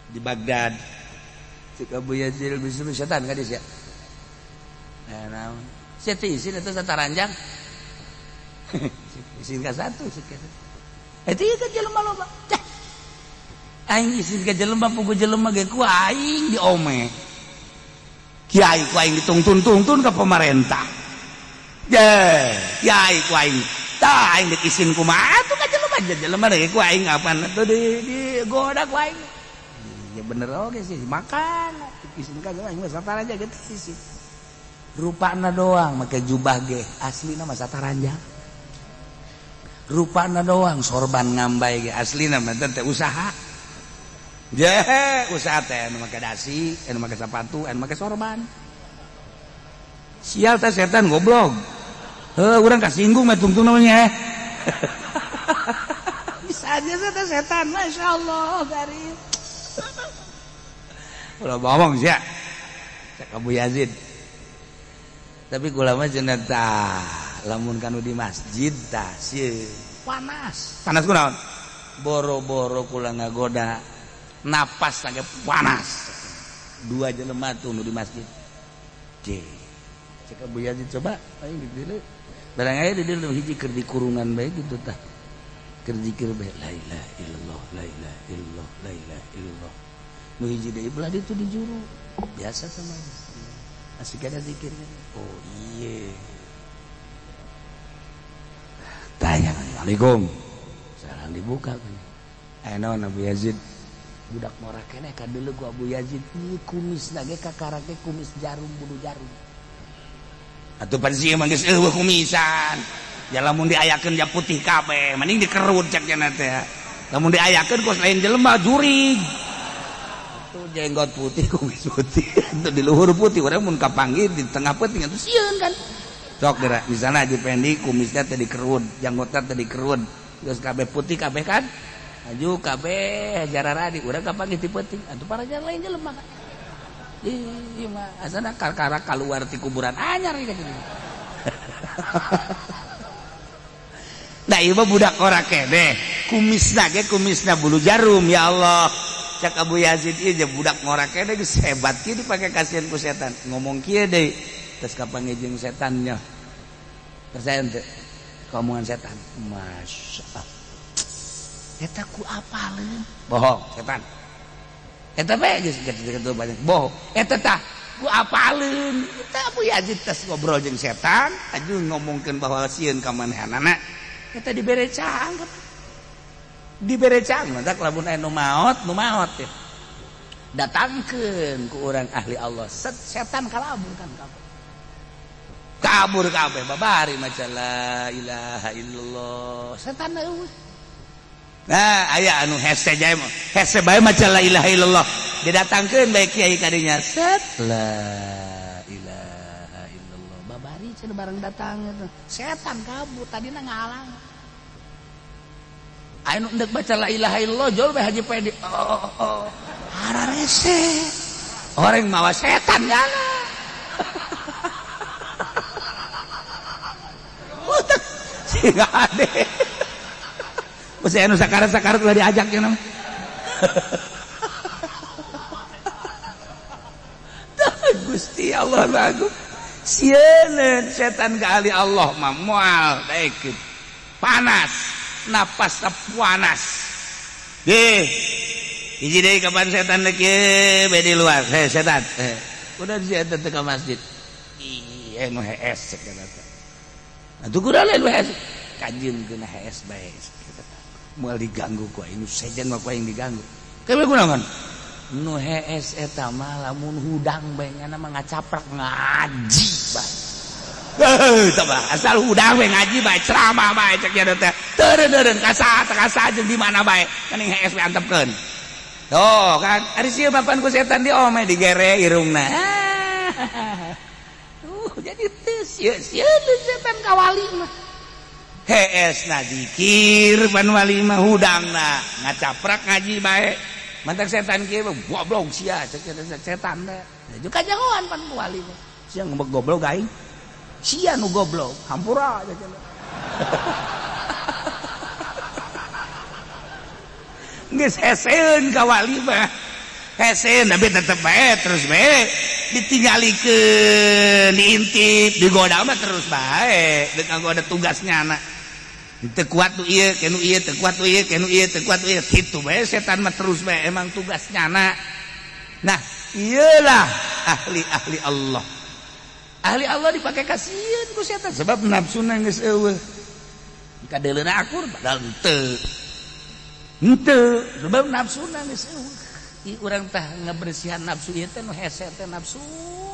di Baghdad. Cek Abu Yazid bisa setan ka sia. Nah, naon? Sia teh isin eta sataranjang. Isin ka satu, isin ka satu. Eta ieu kan jelema loba. Cah. Aing isin ka jelema pugu jelema ge ku aing diome. Kiai ku aing ditungtun-tungtun ka pemerintah. Ye, kiai ku aing. Tah aing dek isin kumaha atuh ka jelema jelema ge ku aing apaan atuh di goda ku aing. Ya bener oge sih, makan. Isin ka aing mah sataranjang ge isin. Rupana doang make jubah ge, aslina mah sataranjang. Rupana doang sorban ngambay ge, aslina mah teh usaha. Jehe, usaha teh anu make dasi, anu make sepatu, anu make sorban. Sial teh setan goblok. Heuh, urang kasinggung mah tungtung namanya. Bisa aja teh setan, Masya Allah, garis. Ulah bohong sia. Cek Abu Yazid. Tapi kula mah cenah tah, lamun kanu di masjid tah sieun panas. Panas kunaon? Boro-boro kula ngagoda napas ge panas. Dua jelema tuh nu di masjid. Cek. Cek Abu Yazid coba aing di dieu. Barang aya di dieu hiji keur di kurungan bae gitu tah. Keur zikir bae la ilaha illallah la ilaha illallah la ilaha illallah. Nu hiji deui belah ditu di juru. Biasa sama. Asik ada zikirnya. Oh iya. Tanya, Assalamualaikum. Salam dibuka kan. Naon Abu Yazid? Budak ngora keneh kadeuleu ku Abu Yazid. Ieu kumisna ge kakarake kumis jarum bulu jarum. Atuh pan sieun mah geus euweuh kumisan. Ya lamun diayakeun ja putih kabeh, mending dikerut cek cenah teh. Lamun diayakeun kos lain jelema jurig. Tuh jenggot putih, kumis putih, itu di luhur putih, urang mun kapanggih di tengah peuting atuh sieun kan. Sok geura misalnya Haji Pendi kumisnya teh dikerut, janggotna teh dikerut, geus kabeh putih kabeh kan. Aju kabeh jararadi urang kapanggih ti peuting, atuh para lain jelema kan. Ih mah asana karkara kaluar ti kuburan anyar ieu. Nah ieu mah budak ora keneh, kumisna ge kumisna bulu jarum ya Allah. Cak Abu Yazid ieu je budak ngora keneh geus hebat kieu dipake kasihan ku setan. Ngomong kieu deui, terus kapanggih jeung setannya. Percaya henteu? Ka omongan setan. Masya Allah. Eta ku apaleun? Bohong setan. Eta bae geus kitu banyak bohong. Eta tah ku apaleun? Eta Abu Yazid tes ngobrol jeung setan, aju ngomongkeun bahwa sieun ka manehanana. Eta dibere caang. Dibere caang mantak lamun aya nu maot, nu maot teh. Datangkeun ku urang ahli Allah. Set setan kalabur kan kabur. Kabur kabeh babari maca la ilaha illallah. Setan eueuh. Nah, aya anu hese jae mah. Hese bae maca la ilaha illallah. Didatangkeun bae kiai kadinya. Set la ilaha illallah. Babari cenah bareng datang eta. Setan kabur tadina ngahalang. Aya nu endek baca la ilaha illallah jol bae Haji Pedi. Oh, oh, oh. Hararese. Orang mawa setan nyala. Sehingga ade. Mesti anu sakarat-sakarat ulah diajak ya nama. Gusti Allah bagus. Sieun setan ka ahli Allah mah moal daekeun. Panas, napas panas. Deh. Hiji deui kapan setan deuk ye bae di luar. Heh setan. Heh. Udah si eta teh ka masjid. Ih, nu hees cek eta teh. Atuh kudu lain nu hees. Kanjeun geuna hees bae. Moal diganggu ku aing, nu sejen mah ku aing diganggu. Kewe kunaon? Nu hees eta mah lamun hudang bae ngana mah ngacaprak ngaji bae. Heuh, tah mah asal hudang we ngaji bae ceramah bae cek nya teh. Teureun-eureun ka saha ka saha jeung di mana bae. Kaning hees we antepkeun. Tuh kan, ari sieun papan ku setan di ome digere irungna. Jadi teu sieun setan ka wali mah. Hees na zikir pan wali mah hudangna ngacaprak ngaji bae. Mantak setan kieu mah goblok sia cek setan teh. Juga kanyahoan pan ku wali mah. Sia ngembek goblok aing. Sia nu goblok, hampura cek. Geus heseun ka wali mah. Heseun tapi tetep bae terus bae ditinggalikeun, diintip, digoda mah terus bae. Deuk ada tugasnya anak. Teu kuat nu ieu, ke nu ieu, teu kuat nu ieu, ke nu ieu, teu kuat nu ieu. Kitu bae setan mah terus bae emang tugasnya anak. Nah, iyalah ahli-ahli Allah. Ahli Allah dipake kasieun ku setan sebab nafsuna geus eueuh. Kadeuleuna akur padahal henteu. Henteu, sebab nafsuna geus eueuh. Ieu urang tah ngabersihan nafsu ieu teh nu hese teh nafsu,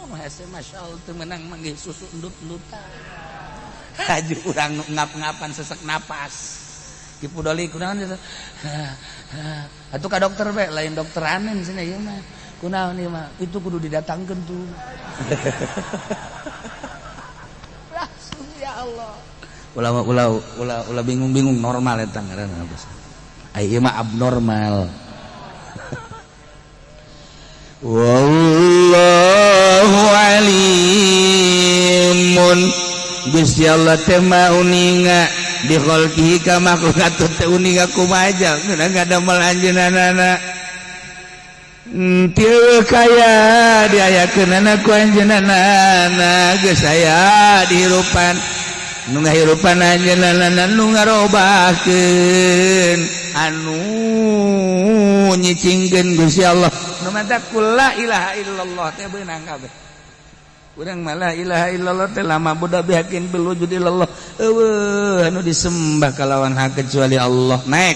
nu hese masyaallah teu meunang manggih susu endut-endutan. Haju urang nu ngap-ngapan sesek napas. Ki pudoli kunaon teh? Atuh ka dokter bae, lain dokter anen cenah ieu mah. Kunaon ieu mah? Itu kudu didatangkeun tuh. Langsung ya Allah. Ulah ulah ulah ulah bingung-bingung normal eta ngaranna bos. Ai ieu mah abnormal. Wallahu alimun. Gusti Allah teh mah uninga bi khalqihi ka makhluk atuh teh uninga kumaha ngeunah ngadamel anjeunna. Teu kaya diayakeunana ku anjeunna geus aya dihirupan nu ngahirupan anjeunna nu ngarobahkeun anu nyicingkeun Gusti Allah nu mata kul la ilaha illallah teh beunang kabeh. Urang mah la ilaha illallah teh lama budak bihakin bil wujud illallah eueuh anu disembah kalawan hak kecuali Allah. Naik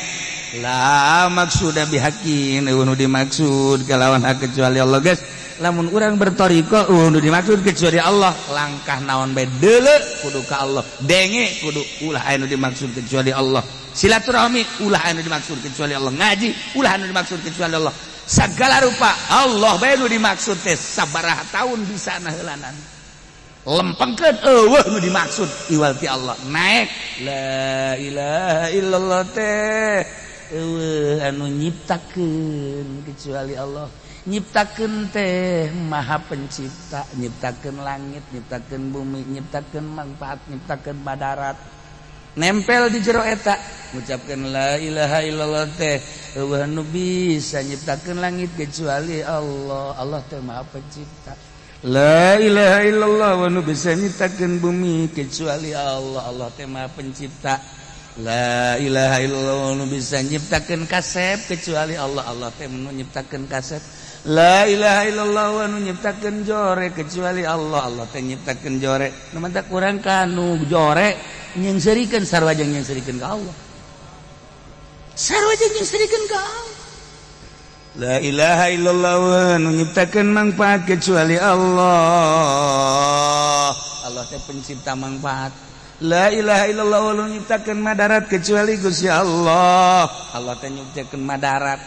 la maksuda bihakin eueuh nu dimaksud kalawan hak kecuali Allah guys. Lamun urang berthariqah eueuh nu dimaksud kecuali Allah, langkah naon bae deuleu kudu ka Allah, denge kudu ulah aya nu dimaksud kecuali Allah, silaturahmi ulah aya nu dimaksud kecuali Allah, ngaji ulah anu dimaksud kecuali Allah, segala rupa Allah bae nu dimaksud teh sabaraha tahun bisa naheulanan lempengkeun eueuh nu dimaksud iwal ti Allah. Naik la ilaha illallah teh eueuh anu nyiptakeun kecuali Allah. Nyiptakeun teh maha pencipta, nyiptakeun langit, nyiptakeun bumi, nyiptakeun manfaat, nyiptakeun madarat. Nempel di jero eta ngucapkeun la ilaha illallah teh eueuh nu bisa nyiptakeun langit kecuali Allah. Allah teh maha pencipta. La ilaha illallah wa nu bisa nyiptakeun bumi kecuali Allah. Allah teh Maha Pencipta. La ilaha illallah nu bisa nyiptakeun kasep kecuali Allah. Allah teh nu nyiptakeun kasep. La ilaha illallah wa nu nyiptakeun jore kecuali Allah. Allah teh nyiptakeun jore. Nu mantak urang kanu jore nyengserikeun, sarua jeung nyengserikeun ka Allah, sarua jeung nyengserikeun ka Allah. La ilaha illallah nu nyiptakeun manfaat kecuali Allah. Allah teh pencipta manfaat. La ilaha illallah nu nyiptakeun madarat kecuali Gusti Allah. Allah teh nyiptakeun madarat.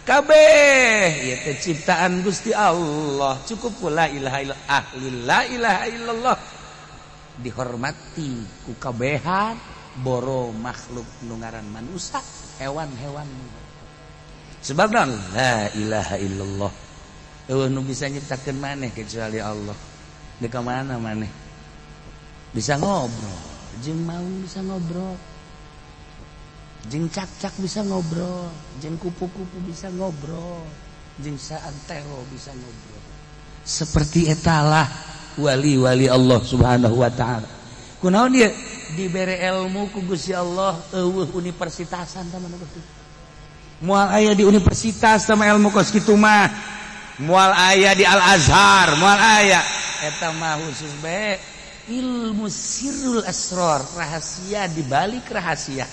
Kabeh ieu teh ciptaan Gusti Allah. Cukup ku la ilaha illallah. Ahli la ilaha illallah dihormati ku kabehan boro makhluk nu ngaran manusia, hewan-hewan. Sebab naon? La ilaha illallah. Eueuh nu bisa nyiptakeun maneh kecuali Allah. Di ka mana maneh? Bisa ngobrol, jeung maung bisa ngobrol. Jeung cakcak bisa ngobrol, jeung kupu-kupu bisa ngobrol, jeung saantero bisa ngobrol. Seperti etalah wali-wali Allah Subhanahu wa taala. Kunaon dia dibere ilmu ku Gusti Allah, eueuh universitasan tah mana kitu. Moal aya di universitas sama ilmu kos kitu mah. Moal aya di Al Azhar, moal aya. Eta mah khusus bae ilmu sirrul asror, rahasia di balik rahasia.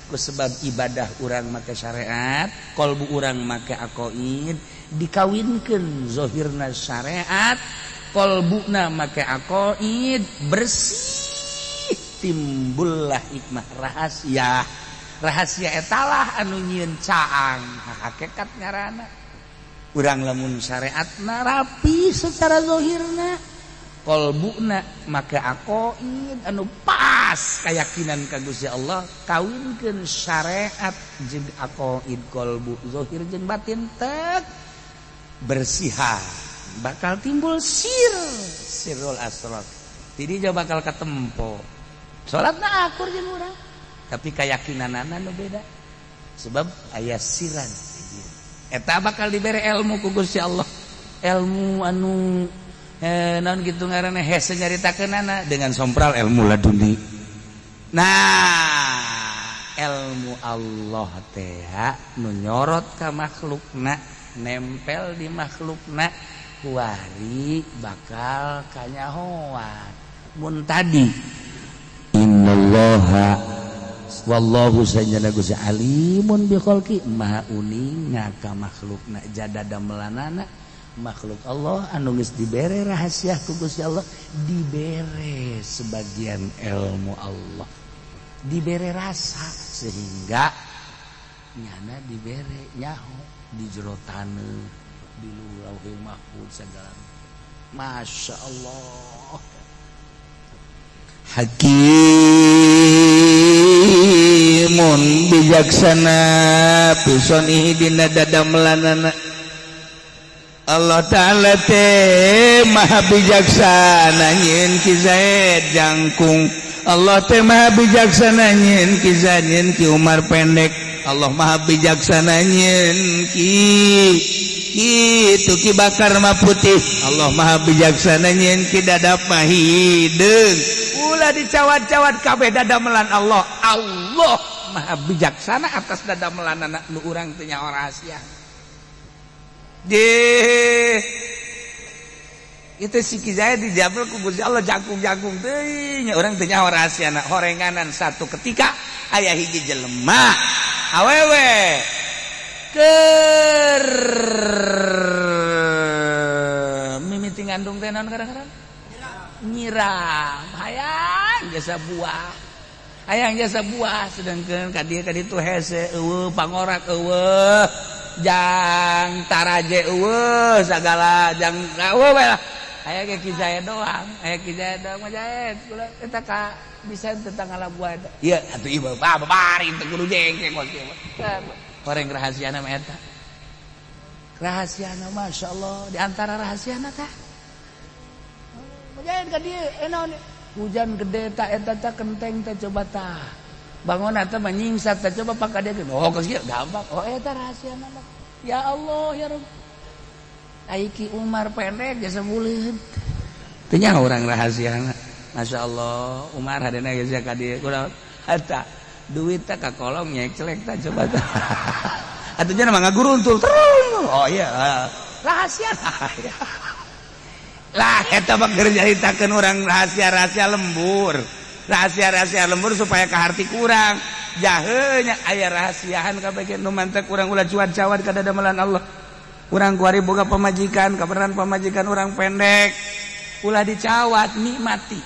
Ku sebab ibadah urang make syariat, kolbu urang make aqoid, dikawinkeun zahirna syariat, kolbuna make aqoid, bersih, timbullah hikmah rahasia. Rahasia etalah anu nyieun caang hakikat ngaranna. Urang lamun syariatna rapi secara zahirna, kolbuna make aqoid anu pas, keyakinan ka Gusti Allah, kawinkeun syariat jeung aqoid kolbu, zahir jeung batin tek bersihan, bakal timbul sir sirrul asrar. Jadi dia bakal ketempo salatna akur jeung urang, tapi keyakinanana nu beda sebab aya siran eta. Bakal dibere ilmu ku Gusti Allah, ilmu anu naon gitu ngaranna, hese nyaritakeunana dengan sompral ilmu laduni. Nah, ilmu Allah teh nu nyorot ka makhlukna, nempel di makhlukna, kuari bakal kanyahoan. Mun tadi innallaha wallahu sanjana Gusti alimun bi khalqi, maha uninga ka makhlukna, jadada melanana makhluk Allah anu geus dibere rahasia ku Gusti Allah, dibere sebagian ilmu Allah, dibere rasa sehingga nyana dibere nyaho di jero taneuh, di lauhil mahfuz segala. Masya Allah. Hakimun bijaksana pisonihi dina dadamelanana. Allah Ta'ala teh maha bijaksana nyieun Ki Zaid jangkung. Allah teh maha bijaksana nyieun Ki Zaid, nyieun Ki Umar pendek. Allah maha bijaksana nyieun Ki itu Ki Bakar mah putih. Allah maha bijaksana nyieun Ki Dadap mah hideung. Ulah dicawat-cawat, kabeh dadamelan Allah. Allah maha bijaksana atas dadamelan nu urang teu nyaho rahasia. Deh, itu si Ki Zaid dijabel ku Gusti Allah jangkung-jangkung teuing, nya urang teu nyaho rahasiana. Horenganan satu ketika aya hiji jelema awewe keur mimiti ngandung teh, naon kadang-kadang nyiram, hayang jasa buah, hayang jasa buah, sedangkan ka dieu ka ditu hese, eueuh pangorak, eueuh jang taraje, eueuh sagala jang eueuh we lah. Aya ge Ki Zaid doang, aya Ki Zaid doang mah. Zaid kula eta ka bisa tentang ngala buah eta. Ieu atuh ieu babari teu kudu jengkeng kos ieu mah. Horeng rahasiana mah eta. Rahasiana, Masya Allah, di antara rahasiana tah. Mujahin ka dieu, naon hujan gede tak eta tah kenteng teh, coba tah. Bangun eta mah nyingsat tah, coba pak ka dieu. Oh, geus kieu gampang. Oh, eta rahasiana mah. Ya Allah, ya Rabb. Ai Ki Umar pendek jasa buleud. Teu nyaho urang rahasiana. Masya Allah, Umar hadena geus ka dieu kunaon? Eta duit teh ka kolong nyecelek tah coba tah. Atuh nya mah ngaguruntul terus. Oh iya, rahasia. Lah eta mah keur nyaritakeun urang rahasia-rahasia lembur. Rahasia-rahasia lembur supaya kaharti kurang. Jahenya aya rahasiaan kabeh nu mantek urang ulah cuad-cawad ka dadamelan Allah. Urang kuari boga pamajikan, kabeneran pamajikan urang pendek. Ulah dicawat, nikmati.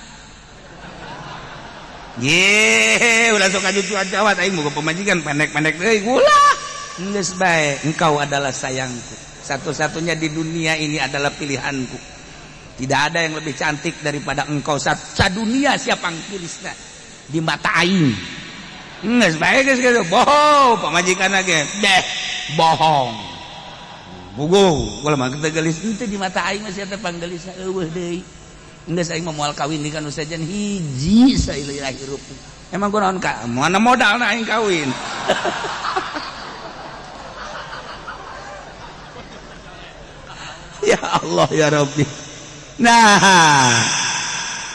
Ye, ulah sok aju cuad-cawat aing boga pamajikan pendek-pendek deui. Ulah. Geus bae, engkau adalah sayangku. Satu-satunya di dunia ini adalah pilihanku. Tidak ada yang lebih cantik daripada engkau. Sadunia siapa panggilisna di mata aing. Geus bae geus kitu. Bohong pamajikan ge. Deh, bohong. Bugo, ulah mah kita gelis henteu di mata aing mah sia teh panggelisna eueuh deui. Geus aing mah moal kawin deui ka nu sejen hiji saileuh hirup. Emang kunaon ka? Mana modalna aing kawin? Ya Allah ya Rabbi. Nah,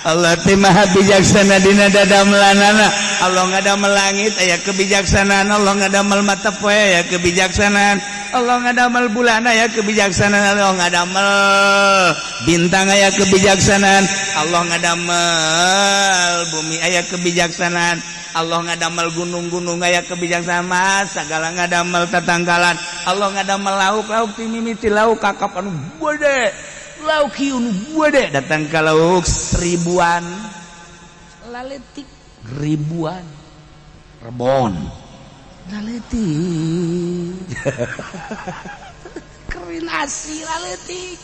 Allah teh maha bijaksana dina dadamelanana. Allah ngadamel langit aya kebijaksanaan, Allah ngadamel mata poe aya kebijaksanaan, Allah ngadamel bulan aya kebijaksanaan, Allah ngadamel bintang aya kebijaksanaan, Allah ngadamel bumi aya kebijaksanaan, Allah ngadamel gunung-gunung aya kebijaksanaan, sagala ngadamel tatangkalan, Allah ngadamel lauk-lauk ti mimiti lauk kakap anu gede. Lauk hiu nu gede datang ka lauk seribuan laletik ribuan rebon laletik kerin asi laletik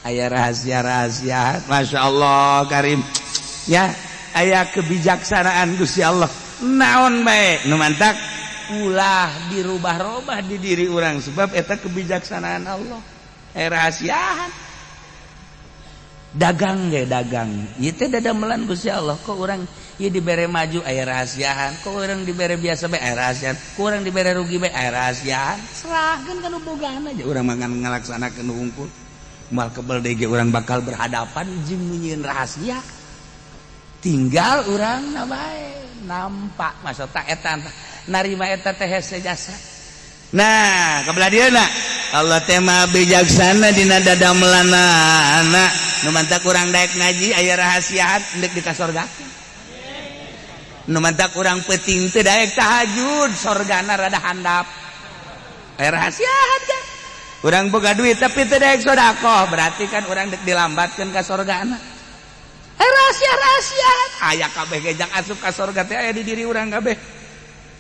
aya rahasia-rahasia. Masya Allah karim ya, aya kebijaksanaan Gusti Allah naon bae nu mantak ulah dirubah-robah di diri urang sebab eta kebijaksanaan Allah rahasiaan. Dagang ge dagang ieu teh dadamelan Gusti Allah. Kok urang ieu dibere maju aya rahasiaan, kok urang dibere biasa bae aya rahasiaan, kok urang dibere rugi bae aya rahasiaan. Serahkeun ka nu bogaana aja urang mah ngan ngalaksanakeun hungkul. Moal kebel deui ge urang bakal berhadapan jeung nu nyieun rahasia. Tinggal urang na bae nampak maksudna eta narima eta teh hese jasa. Nah, kabelah dieuna Allah teh maha bijaksana dina dadamelanana. Nu mantak urang daek ngaji aya rahasiaan endek di ka sorgakeun. Nu mantak urang peuting teu daek tahajud sorgana rada handap. Aya rahasiaan kan. Urang boga duit tapi teu daek sedekah, berarti kan urang dek dilambatkeun ka sorgana. Aya rahasia-rahasiaan. Aya kabeh ge jang asup ka sorga teh aya di diri urang kabeh.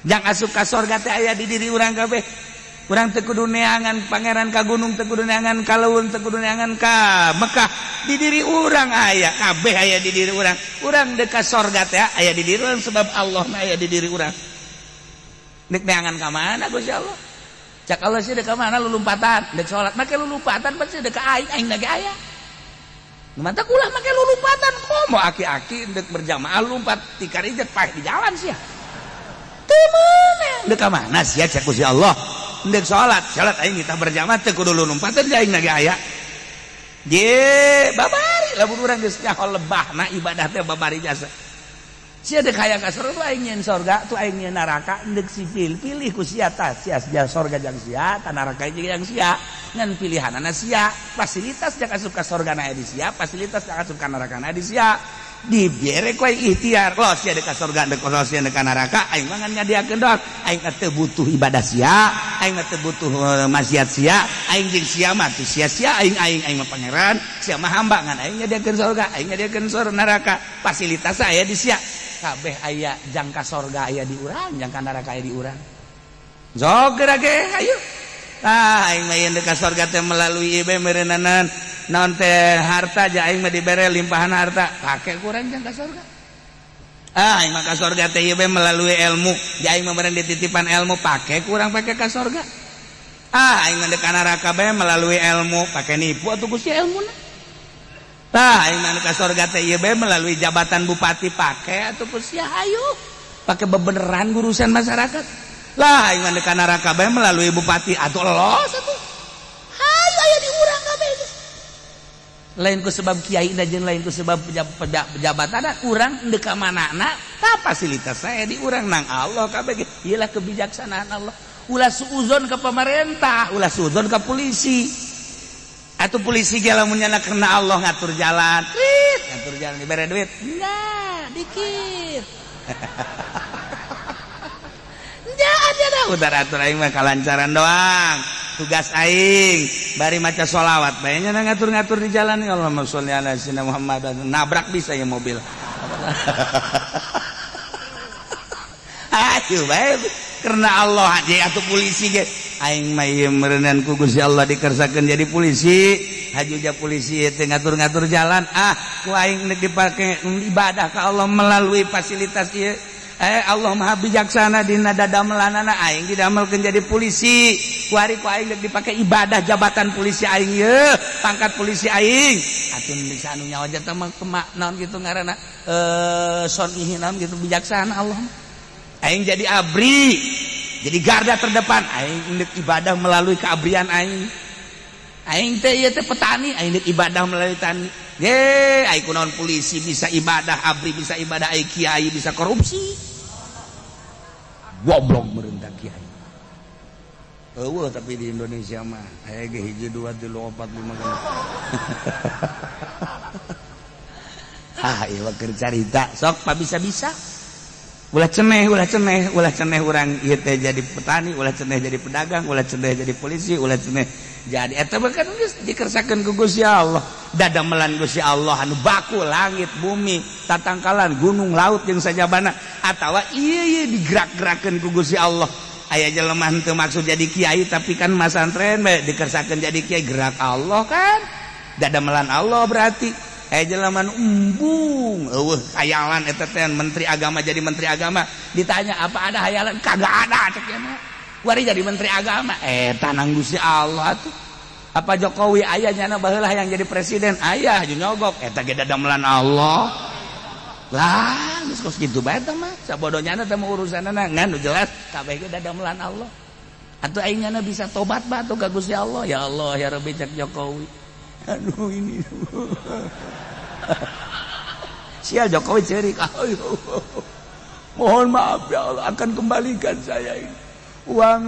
Jang asup ka sorga teh aya di diri urang kabeh. Urang teu kudu neangan pangeran ka gunung, teu kudu neangan ka leuweung, teu kudu neangan ka Mekah. Di diri urang aya kabeh, aya di diri urang. Urang deuk ka sorga teh aya di diri urang sebab Allah mah aya di diri urang. Deuk neangan ka mana Gusti Allah? Cak Allah sih deuk ka mana lulumpatan, deuk salat make lulumpatan pasti deuk ka aing, aing lagi aya. Nu mantak ulah make lulumpatan, komo aki-aki deuk berjamaah lumpat tikar ijet paeh di jalan sia. Teu meunang. Deuk ka mana sia cak Gusti Allah? Ndek salat, salat aing kita berjamaah teu kudu lulumpatan aing lagi aya. Ye, babari lamun urang geus nyaho lebahna ibadah teh babari jasa. Sia deuk hayang ka surga aing nyeun sorga, tuh aing nyeun neraka, ndek sipil pilih ku sia tah, sia sorga jang sia, tah neraka jang sia. Ngan pilihanana sia, fasilitas jang asup ka sorga na aya di sia, fasilitas jang asup ka neraka na di sia. Dibere ku aing ikhtiar, lo sia deuk ka sorga, deuk lo sia deuk ka neraka, aing mah ngan nyadiakeun doang. Aing teu butuh ibadah sia, aing mah teu butuh maksiat sia, aing jeung sia mah teu sia-sia aing aing aing mah pangeran, sia mah hamba ngan aing nyadiakeun sorga, aing nyadiakeun sorga neraka. Fasilitas aya di sia. Kabeh aya jangka sorga aya di urang, jangka neraka aya di urang. Sok geura ge ayo. Ah aing mah yeun ka sorga teh melalui ieu meureunana naon teh harta ja aing mah dibere limpahan harta, pake kurang jangka sorga. Ah aing mah ka sorga teh ieu melalui ilmu, ja aing mah meureun dititipan ilmu, pake kurang pake ka sorga. Ah aing mah ka neraka bae melalui ilmu, pake nipu atuh Gusti ilmuna. Tah aing mah ka sorga teh ieu bae melalui jabatan bupati, pake atuh ku sia hayu. Pake bebeneran urusan masyarakat. Lah aing mah ka neraka bae melalui bupati atuh los atuh. Hayu aya di urang kabeh. Lain ku sebab kiai jeung lain ku sebab pejabatan urang deuk ka manana ta fasilitas saya di urang nang Allah kabeh. Iyalah kebijaksanaan Allah. Ulah suuzon ke pemerintah, ulah suuzon ke polisi. Atau polisi ge lamun nyana karena Allah ngatur jalan, trit ngatur jalan dibere duit. Enggak, dikit. Enggak ada dah, udah atur aing mah kalancaran doang. Tugas aing bari maca sholawat bae nya ngatur-ngatur di jalan, Allahumma sholli ala sayyidina Muhammad, nabrak bisa ya mobil. Ayo bae karena Allah aja atuh polisi ge aing mah ieu meureunan ku Gusti Allah dikersakeun jadi polisi, hajuja polisi teh ngatur-ngatur jalan, ah ku aing deuk dipake ibadah ka Allah melalui fasilitas ieu. Allah Maha bijaksana dina dadamelanana aing didamelkeun jadi polisi. Kuari ku aing deuk dipake ibadah jabatan polisi aing ye, pangkat polisi aing. Atuh bisa anu nyawa jatah mah kemak naon kitu ngaranna son ihi naon kitu bijaksana Allah. Aing jadi abri, jadi garda terdepan aing deuk ibadah melalui keabrian aing. Aing teh ieu teh petani, aing deuk ibadah melalui tani. Ye, aing kunaon polisi bisa ibadah, abri bisa ibadah, aing kiai bisa korupsi. Goblok merentah kiai. Eueuh tapi di Indonesia mah aya ge 1 2 3 4 5. Ah, ieu mah keur carita. Sok pa bisa-bisa. Ulah ceneh, ulah ceneh, ulah ceneh urang ieu teh jadi petani, ulah ceneh jadi pedagang, ulah ceneh jadi polisi, ulah ceneh jadi eta mah kan geus dikersakeun ku Gusti Allah. Dadamelan Gusti Allah anu baku langit, bumi, tatangkalan, gunung, laut jeung sajabana atawa ieu ieu digerak-gerakeun ku Gusti Allah. Aya jelema henteu maksud jadi kiai tapi kan masantren bae dikersakeun jadi kiai, gerak Allah kan. Dadamelan Allah berarti. Aya jelema nu embung eueuh hayalan eta teh menteri agama jadi menteri agama ditanya apa ada hayalan kagak ada cek nya wari jadi menteri agama eta nang Gusti Allah atuh. Apa Jokowi aya nyana baheula yang jadi presiden aya jeung nyogok eta ge dadamelan Allah lah geus kos kitu bae teh mah sabodo nyana teh mah urusanana ngan nu jelas kabeh ge dadamelan Allah atuh aing nyana bisa tobat bae atuh ka Gusti Allah ya Allah ya Rabbi cek Jokowi aduh ini sial Jokowi cerik mohon maaf ya Allah akan kembalikan saya ini uang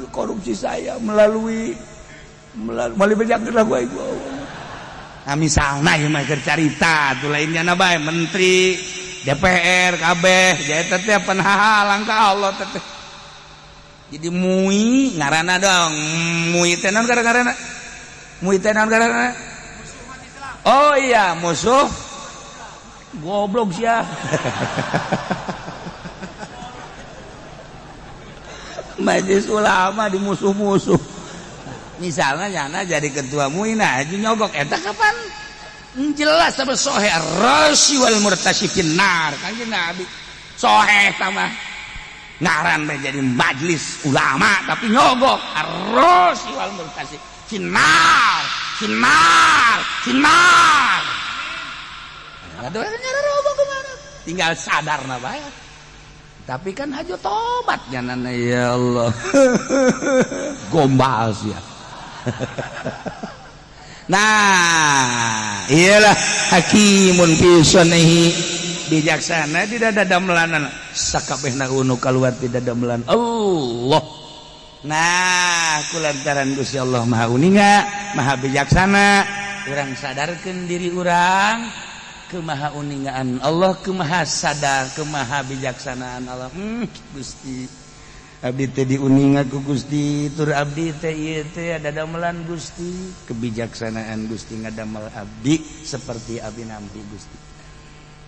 korupsi saya melalui melalui lah gua. Nah misalnya ya mah keur carita tuh lainnya na bae menteri DPR kabeh jadi teh penhalang ka Allah teh jadi mui ngaranna dong mui teh naon gara-garana mui teh naon gara-garana. Oh iya musuh goblok sia. Majelis ulama di musuh-musuh. Misalnya nyana jadi ketua MUI nah nyogok eta kapan? Jelas sama sohe rasi wal murtasi finnar kanjeng Nabi. Sohe sama ngaran bae jadi majelis ulama tapi nyogok rasi wal murtasi finnar finnar finnar. Aduh nyarobok kemana? Tinggal sadar na bae. Tapi kan hajo tobat nyanana ya Allah. Gombal sia. Nah, iyalah hakimun fi sunnihi bijaksana di dadamelanana sakabehna unu kaluar ti dadamelan Allah. Nah, kulantaran Gusti Allah Maha Uninga, Maha Bijaksana, urang sadarkeun diri urang kemaha uningaan Allah, kemaha sadar, kemaha bijaksanaan Allah. Gusti abdi teh diuninga ku Gusti, tur abdi teh ieu teh dadamelan Gusti, kebijaksanaan Gusti ngadamel abdi seperti abdi nampi Gusti.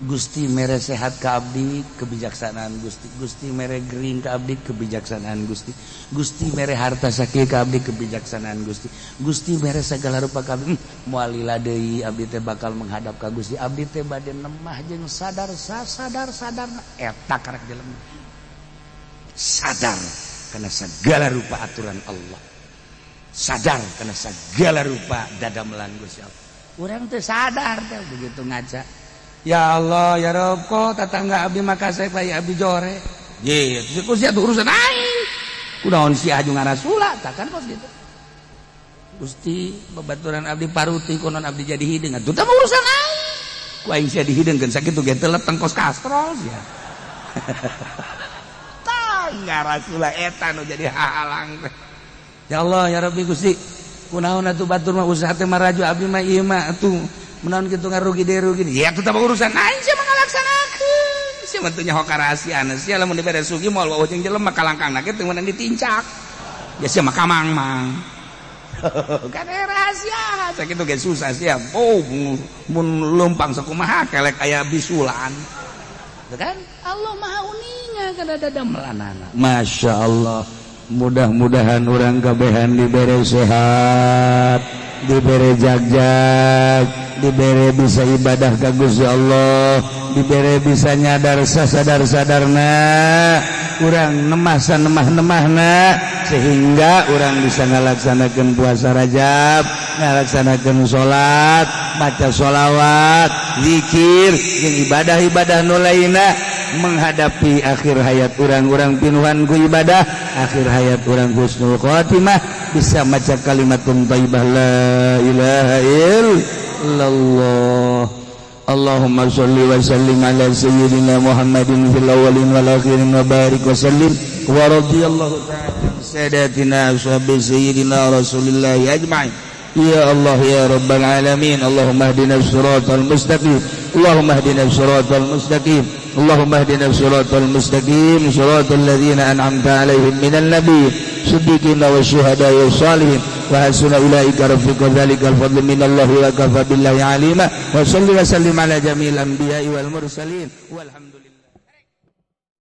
Gusti mere sehat ka abdi kebijaksanaan Gusti, Gusti mere gering ka abdi kebijaksanaan Gusti, Gusti mere harta sakieu ka abdi kebijaksanaan Gusti, Gusti mere segala rupa ka abdi. Moal lila deui abdi teh bakal menghadap ka Gusti, abdi teh bade nemah jeung sadar sasadar-sadarna eta karek jelema sadar kana segala rupa aturan Allah, sadar kana segala rupa dadamelan Gusti Allah. Urang teh sadar teh begitu ngaca ya Allah ya Rob kok tetangga abdi maka saya bayi abdi jore ye ku sia urusan aing kunaon sia aju ngarasula takkan kos gitu. Gusti, babaturan abdi paruti, konon abdi jadi hideung. Atuh teh urusan aing. Ku aing sia dihidengkeun sakitu ge teu leteng kos kastrol sia. Tah ngarasula eta nu jadi hahalang teh. Ya Allah, ya Rabbi, Gusti, kunaon atuh batur mah usaha teh maraju, abdi mah ieu mah atuh menaon kitu ngarugi deui rugi. Ya atuh teh urusan aing, sia mah ngalaksanakeun. Sia mah teu nyaho karahasiana sia. Lamun dibere sugih moal wawuh jeung jelema, kalangkangna ge teu meunang ditincak. Ya sia mah kamang-mang. Kan rahasia sakitu ge susah sia. Oh, mun leumpang sakumaha kelek aya bisulan. Tuh kan Allah Maha uninga kana dadamelanana. Masya Allah, mudah-mudahan urang kabehan dibere sehat, dibere jagjag, dibere bisa ibadah ka Gusti Allah, dibere bisa nyadar sasadar-sadarna, urang nemah sanemah-nemahna, sehingga urang bisa ngalaksanakan puasa Rajab, ngalaksanakan salat, maca sholawat, zikir jeung ibadah-ibadah nu lainna. Menghadapi akhir hayat urang-urang pinuhan ku ibadah, akhir hayat urang husnul khotimah, bisa maca kalimatun thayyibah, la ilaha illallah. Allahumma sholli wa sallim ala sayyidina Muhammadin fil awwalin wal akhirin wa barik wa sallim wa radhiyallahu ta'ala an sadatina ashabi sayyidina Rasulillah ajma'in. Ya Allah, ya Rabbal alamin. Allahumma hdina siratal mustaqim. Allahumma hdina siratal mustaqim. Allahumma hdina siratal mustaqim, siratal ladzina an'amta alaihim minan nabiyyin, siddiqin wa syuhada wa salihin, wa hasuna ulaika rafiqa. Dzalikal fadlu minallahi wa kafa billahi alima. Wa salli wa sallim ala jami'il anbiya'i wal mursalin, walhamdulillah.